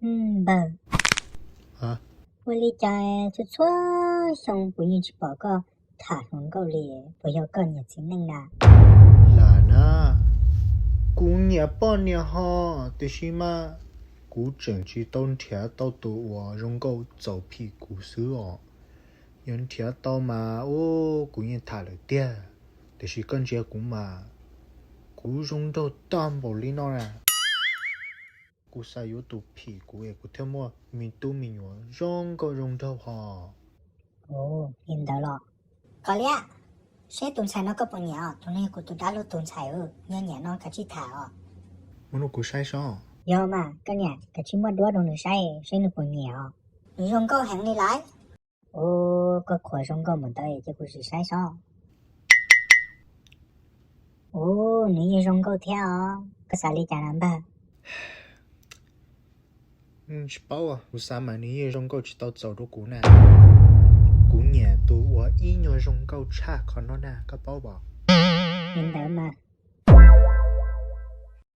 Npawg, ua li cas txhua txhua xyoo kuv yeej tsis pom koj tham hluas nkauj li, puas yog koj nyiam txiv neej na? Lam na, kuv nyiam poj niam ho, tiam sis mas kuv tseem tsis tau nrhiav tau tus uas zoo nkauj txaus phim kuv xwb os. Yog nrhiav tau mas ub kuv yeej tham lawm tiag, tiam sis koj ntsia kuv mas kuv zoo nraug tag npaum li no na. Kuv xav yuav tus phim kuv es kuv thiaj muaj me tub me nyuam zoo nkauj zoo nraug ho. Ua li ntawd los, koj liab, seb tus ntxhais no koj puas nyiam os, tus no yog kuv tus dab laug tus ntxhais, yog nyiam no kav tsij tham os. Muab rau kuv saib sob. Yog mas, koj niam kav tsij muab duab rau nws saib seb nws puas nyiam os. Nws zoo nkauj heev li lawm. Ub, koj qhuas zoo nkauj mus ntawd ces kuv sim saib sob. Ub, nws yeej zoo nkauj thiab os, koj xav li cas na npawg? Tsis paub, kuv xav mas nws yeej zoo nkauj tsis tau txaus rau kuv na. Kuv nyiam tus uas ib nyuag zoo nkauj tshaj qhov no na, koj paub pom? Li ntawd mas